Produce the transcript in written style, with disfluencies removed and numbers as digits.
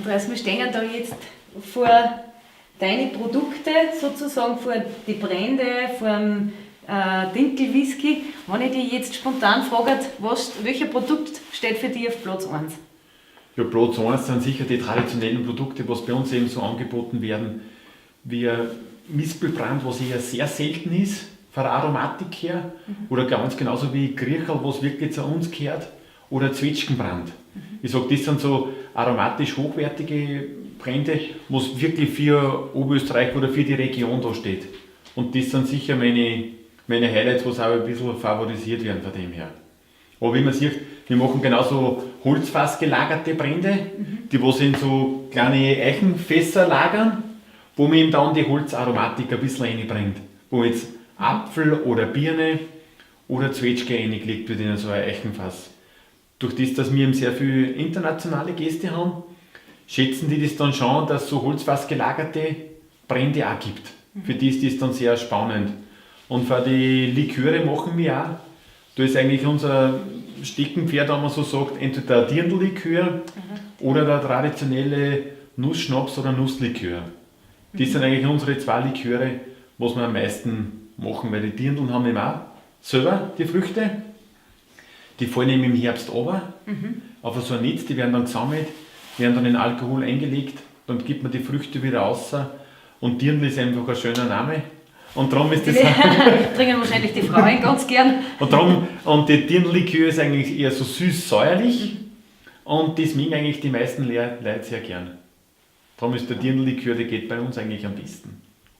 Andreas, wir stehen da jetzt vor deine Produkte sozusagen, vor die Brände, vor dem Dinkel-Whisky. Wenn ich dich jetzt spontan frage, welcher Produkt steht für dich auf Platz 1? Ja, Platz 1 sind sicher die traditionellen Produkte, was bei uns eben so angeboten werden, wie Mispelbrand, was eher sehr selten ist, von der Aromatik her, oder ganz genauso wie Griecherl, was wirklich zu uns gehört, oder Zwetschgenbrand. Ich sag, das sind so aromatisch hochwertige Brände, was wirklich für Oberösterreich oder für die Region da steht. Und das sind sicher meine Highlights, was auch ein bisschen favorisiert werden von dem her. Aber wie man sieht, wir machen genauso Holzfass gelagerte Brände, die was in so kleine Eichenfässer lagern, wo man eben dann die Holzaromatik ein bisschen reinbringt. Wo jetzt Apfel oder Birne oder Zwetschge reingelegt wird in so ein Eichenfass. Durch das, dass wir eben sehr viele internationale Gäste haben, schätzen die das dann schon, dass es so Holzfass gelagerte Brände auch gibt. Für die ist das dann sehr spannend. Und für die Liköre machen wir auch. Da ist eigentlich unser Steckenpferd, wenn man so sagt, entweder der Dirndl-Likör oder der traditionelle Nussschnaps oder Nusslikör. Das sind eigentlich unsere zwei Liköre, was wir am meisten machen, weil die Dirndln haben eben auch selber die Früchte. Die fallen eben im Herbst runter, auf so ein Netz, die werden dann gesammelt, werden dann in Alkohol eingelegt, dann gibt man die Früchte wieder raus und Dirndl ist einfach ein schöner Name. Und darum ist das Trinken wahrscheinlich die Frauen ganz gern. Und darum, und die Dirndl-Likör ist eigentlich eher so süß-säuerlich und das mögen eigentlich die meisten Leute sehr gern. Darum ist der Dirndl-Likör, der geht bei uns eigentlich am besten.